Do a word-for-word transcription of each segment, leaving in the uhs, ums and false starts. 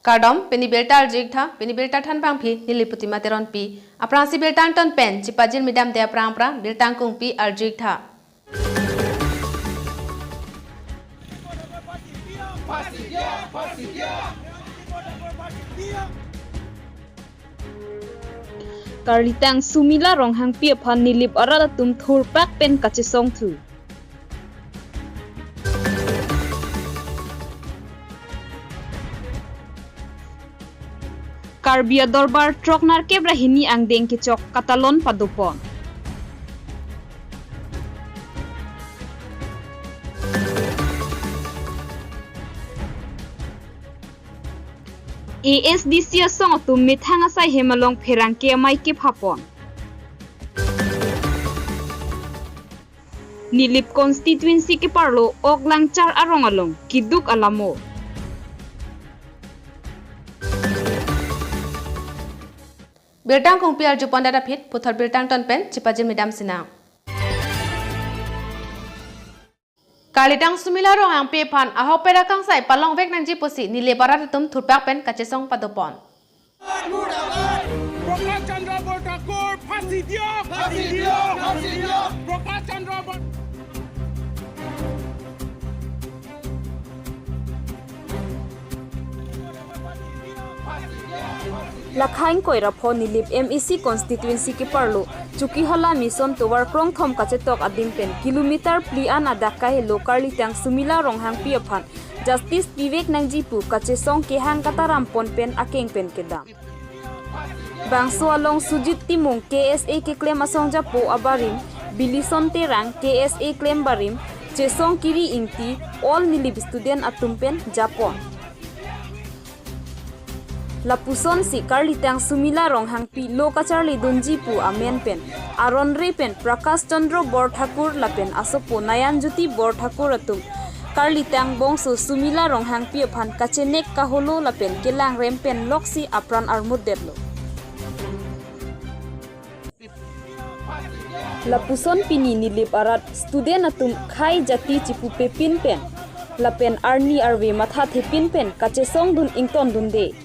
Kardom, pini birta arju-ik tha, pini birta thanbangpi Nilip Putima Teronpi. Aphrangsi birta angton pen chipajirmi damde aphrang aphrang birta angkungpi arju-ik tha. Karlitang Sumila Ronghangpi aphan Nilip arat atum thurpak pen kachesong thu. Karbi Adorbar throk nerkep ra hini angdeng kechok katalon padopon. A S D C asong atum methang asai hem along pherangke amei kephapon. Nilip constituency keparlo Oklangchar arong along keduk alamo. Birta angkungpi arjupon dada phit, puthot birta angton pen chipajirmi dam sinang. Karlitang Sumila Ronghangpi aphan ahokpet akangsai palongvek nangji pusi Nilip arat atum thurpak pen kachesong padopon. Prakash Chandra Borthakur, ফাঁচি দিয়ক! ফাঁচি দিয়ক! ফাঁচি দিয়ক! Prakash Chandra Bor- Lakhain Koirapho Nilip M A C constituency keparlo Chokihola Mission Tovar krongthom kachetok adim pen kilometer phli an adak kahelo Karlitang Sumila Ronghangpi aphan justice pivek nangji pu kachesong kehang katarampon pen akeng pen kedam. Bangso along Sujit Timung K S A keklem asong japo abarim, Bilison Terang K S A klem barim, Chesong Kiri Ingti, all Nilip student atum pen japon. Lapusonsi Karlitang Sumila Ronghangpi lo kacharlidunji pu amen pen aron re pen Prakash Chandra Borthakur lapen asopo Nayan Jyoti Borthakur atum Karlitang bongso Sumila Ronghangpi aphan kachenek kaholo lapen kelangrem pen loksi apran armutdetlo. Lapuson pini Nilip arat student atum khei jati chipupepin pen lapen arni arve mathathepin pen kachesongdun ingtondunde.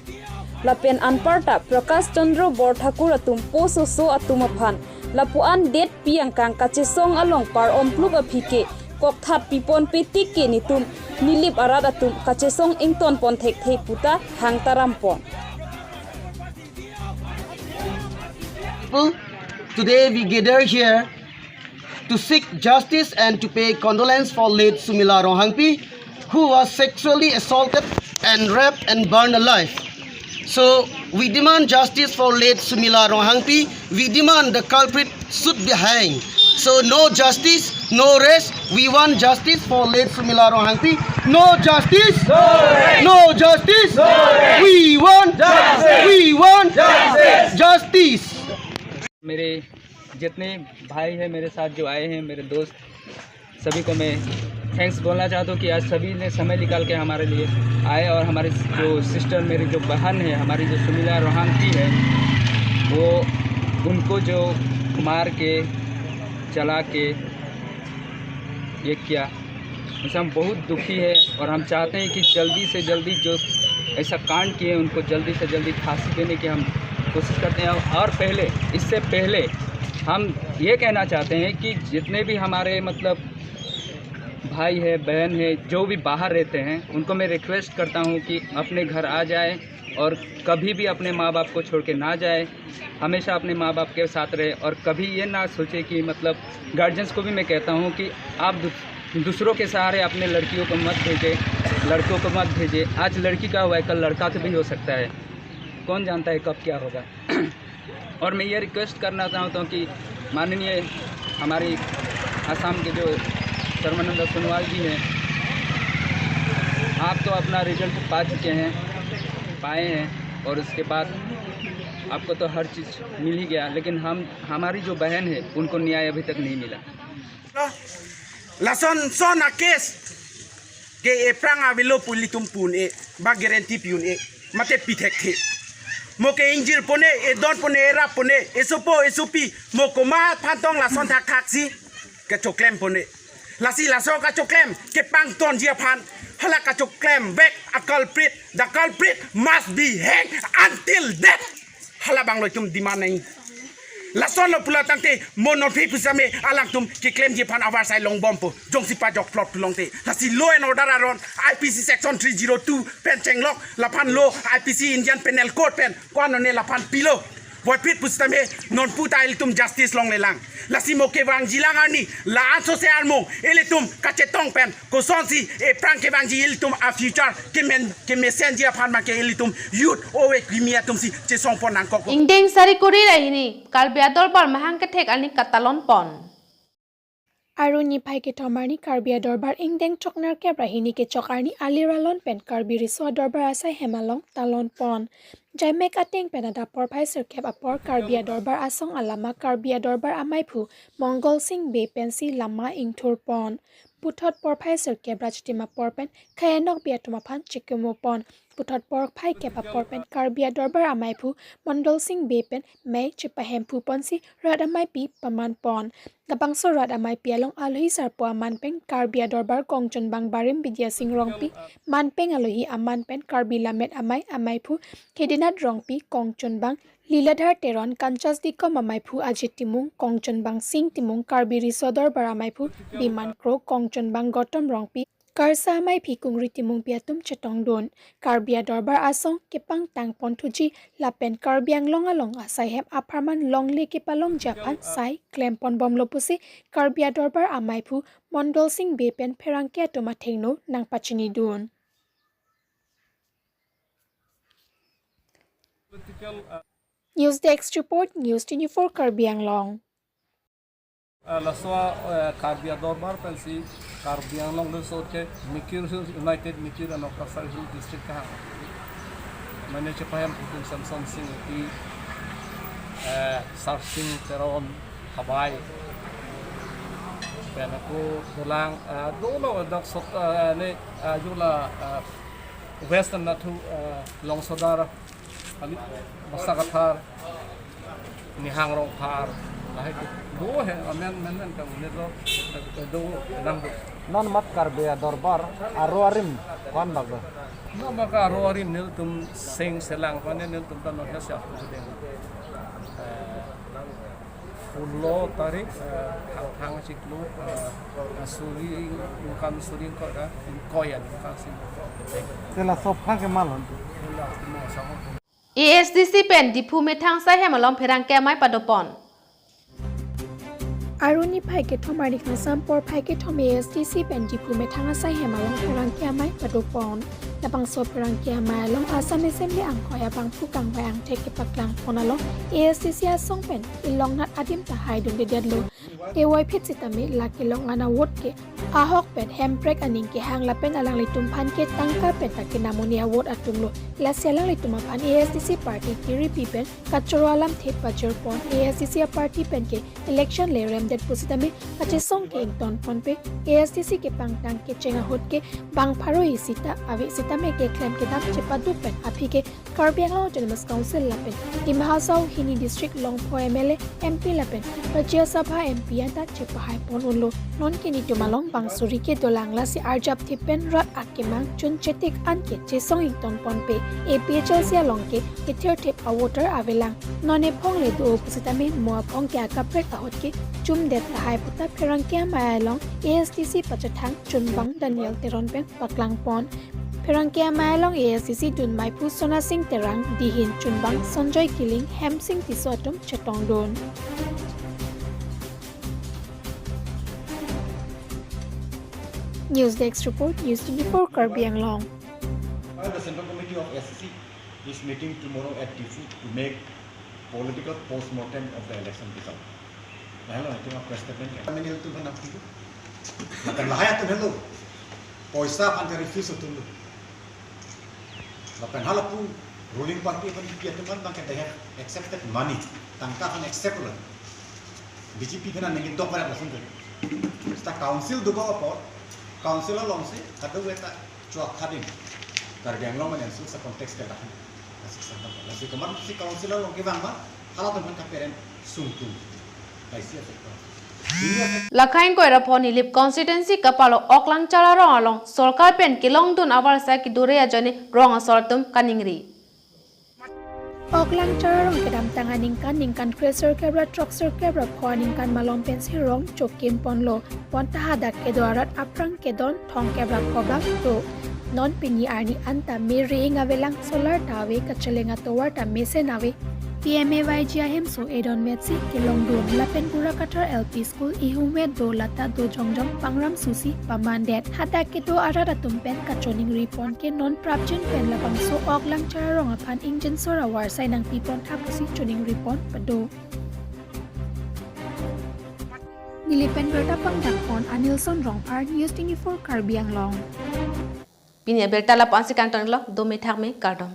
Lapen anparta Prakash Chandra Borthakur atum pososo atum aphan lapu-an det pi angkang kachesong along par-omplup aphi ke kokthat piponpe tik ke netum Nilip arat atum kachesong ingtonpon thekthe puta hang tarampon. People, today we gather here to seek justice and to pay condolence for late Sumila Ronghangpi, who was sexually assaulted and raped and burned alive. So we demand justice for late Sumila Ronghangpi. We demand the culprit should be hanged. So no justice, no rest. We want justice for late Sumila Ronghangpi. No justice. No rest. No justice. No rest. We want justice. We want justice. Justice. मेरे जितने भाई हैं मेरे साथ जो आए हैं, मेरे दोस्त, सभी को मैं थैंक्स बोलना चाहता हूँ कि आज सभी ने समय निकाल के हमारे लिए आए और हमारे जो सिस्टर, मेरी जो बहन है, हमारी जो सुमिला रोहांगती है, वो उनको जो मार के, जला के ये किया, उनसे हम बहुत दुखी है और हम चाहते हैं कि जल्दी से जल्दी जो ऐसा कांड किए उनको जल्दी से जल्दी फांसी देने की हम कोशिश करते हैं। और पहले, इससे पहले हम ये कहना चाहते हैं कि जितने भी हमारे मतलब भाई है, बहन है, जो भी बाहर रहते हैं, उनको मैं रिक्वेस्ट करता हूँ कि अपने घर आ जाए और कभी भी अपने माँ बाप को छोड़ के ना जाए, हमेशा अपने माँ बाप के साथ रहे। और कभी ये ना सोचे कि मतलब गार्जियंस को भी मैं कहता हूँ कि आप दू-, दूसरों के सहारे अपने लड़कियों को मत भेजें, लड़कों को मत भेजें। आज लड़की का हुआ है, कल लड़का का भी हो सकता है, कौन जानता है कब क्या होगा। और मैं ये रिक्वेस्ट करना चाहता हूँ कि माननीय हमारी आसाम के जो सर्बानंद सोनोवाल जी हैं, आप तो अपना रिजल्ट पा चुके हैं, पाए हैं, और उसके बाद आपको तो हर चीज़ मिल ही गया, लेकिन हम, हमारी जो बहन है, उनको न्याय अभी तक नहीं मिला। Lason son a case ke ephrang avelo pu ilitum pu un-e, ba guarantee pi un-e, mate pi thekthe. Mo ke ingjirpon-e, edonpon-e, erappon-e, esopo, esopi, mo komat aphan tong lason thakthaksi kechoklempon-e. Lasi laso kachoklem kepangtonji aphan hala kachoklem vek a culprit, the culprit must be hanged until death. Hala abang lo itum demand nangji. Lason lo pulo tangte mo non phi pusitame alangtum keklemji aphan avarsai longbompo. Jongsi pajok plot pulote. Lasi law and order aron I P C section three zero two pen chenglok, laphan lo I P C Indian Penal Code pen ko-an one laphan pilo. Puvoiphit pusitame non puta ilitum justice longlelang. Lasi mo kevangjilang arni la-an sose armung ilitum kachetong pen kosonsi ephrang kevangji ilitum a future kemen kemesenji aphan abangke ilitum youth ove kimi atumsi chesongpon nangkok. Ingdeng sari kuri ra hini Karbi adorbar mahang kethek arni katalonpon. Arni phai kethom arni Karbi adorbar ingdeng choknerkep ra hini kechok arni alir alon pen Karbi Riso Adorbar asai hem along talonpon. Jaimek ateng pen adap porphai sirkep apor Karbi adorbar asong alama Karbi adorbar amaiphu Mongol Sing Bey pensi lama ingthurpon. Puthot porphai sirkep ra chitim apor pen khei anokbi atum aphan chekimopon. Puthot porphai kep apor pen Karbi adorbar amaiphu Mondol Sing Bey pen mei chepahemphuponsi rat ameipi pamanpon. Labangso rat ameipi along alohi sarpo aman pen Karbi adorbar kongchunbang Barim Bidya Sing Rongpi, manpeng alohi aman pen Karbi Lammet Amei, amaiphu Khedinath Rongpi, kongchunbang Liladhar Teron, Kanchas Dikom amaiphu Ajit Timung, kongchunbang Sing Timung, Karbi Riso Adorbar amaiphu Biman Kro, kongchunbang Gotom Rongpi, karsa ameipi Kungri Timungpi atum chetongdun. Karbi adorbar asong kepangtangpon thuji lapen Karbi Anglong along asai hem apharman longle kepalongji aphan sai klemponbomlo pusi Karbi adorbar amaiphu Mondol Sing Bey pen pherangke atum athengno nangpachinidun. News Desk Report, News twenty-four Karbi Anglong. Ah, laso, eh, Karbi adorbar pensi Karbi Anglong laso ke Mikir Hills United Mikir and Cachar Hills District kahang. Mane chepahemphutin Samson Sing Ingti, eh, Sarsing Teron Habai. Pen ako dolang, eh, dolo dak sot, eh, ne, eh, jula, eh, Western Nathu, eh, Longsodar, kali, Basa Kathar, Nihang Rongphar, lahai ke do he, amen, men, men, kang unit lo, do, nang do. Non mat Karbi adorbar aro arim ko-an bak do? Non mat Karbi aro arim nelitum seng selang, ko-an nelitum ta non he siap sedeng. Eh, pulo tarik, eh, hang, hang chiklo, eh, suri, ingkoi, suri ingkoi ka, ingkoi an, ingkoi sing. Te laso aphan ke malon. Ila, mo, sango. A S D C pen Diphu methang asai hem along pherangke amei padopon. Arni phai kethom arni khangsam porphai kethom A S D C pen Diphu methang asai hem along pherangke amei padopon. Labangso pherangke amei along Assam Assembly anghoi abangphu kangvai angthek kepaklangpon along A S D C asong pen ilongnat adim ta haidundedetlo. Puvoiphit sitame la kelong an a-vote ke ahok pen Hemprek aning kehang lapen alanglitum aphan ke tangka pen ta kenam un-e a-vote atumlo. Lasi alanglitum aphan A S D C party kiripi pen kachoro alamthe pajirpon. A S D C a-party pen ke election le remdet pusitame kachesong ke ingtonponpe. A S D C kepangtang kecheng ahut ke bang pharo isi ta ave sitame keklem kedam chepadu pen aphi ke Karbi Anglong Autonomous Council lapen Dima Hasao hini district Longpho M L A, M P lapen Rajya Sabha M P anta chepahaipon unlo. Non ke netum along bang suri ke dolang, lasi arjapthip pen rat akemang chunchetik an ke chesong ingtonponpe. A P H L C along ke kethirthip a-voter avelang. Non ephong le do pusitame mo aphong ke akaprek ahut ke chumdet tahai puta pherangke amei along A S D C pachethang chunbang Daniel Teron pen paklangpon. Pherangke amei along A S D C dunmeiphu Sona Sing Terang, dihin chunbang Sanjoy Killing, Hemsing Tisso atum chetongdun. News Desk Report, News twenty-four Karbi Anglong. While the Central Committee of S C C is meeting tomorrow at Diphu to make political post-mortem of the election result. Lahelo, I think a press statement. Kami nelitum phan nangpiku. Lapen lahai atum helo. Poisa aphan ke refuse atumlo. Lapen halapu ruling party aphan P P atum aphan abangke they have accepted money. Tangka aphan accept lo. B J P aphan nangdok pada langsung ke. Seta council dokok apot, council alongsi kadokave ta chuak khading. Karbi Anglong mane ansu sa context ke lahan. Lasi sa context. Lasi kemar si council along kevang ma, halatum aphan kaparent sungkung. Laisi a-factor. Lakhain koira pho Nilip constituency kapalo Oklangchar arong along sorkar pen kelongdun avarsai kedure ajoine rong asor atum kaningri. Oklangchar arong kedamtang aningkan ningkan kre sirkep ra throk sirkep ra pho aningkan malom pensi rong chokim ponlo. Bonta hadak kedo arat aphrang kedon thongkep ra pho bak do. Non pini arni anta me re-ing avelang, solar ta ave, kacheleng atovar ta mesen ave. P M A Y G ahemso edon metsi kelongdun lapen Burakathar L P School ihum vet do lata do jongjong pangram susi pamandet. Hadak kedo arat atum pen kachoningri pon ke non prapjin pen labangso Oklangchar arong aphan ingjinso avarsai nangpi pon tha pusi choningri pon pado. Nilip pen birta pangdak pon Anilson Rongphar, News twenty-four Karbi Anglong. Pini abirta lapu-ansi kangtonlo, dome thakme, kardom.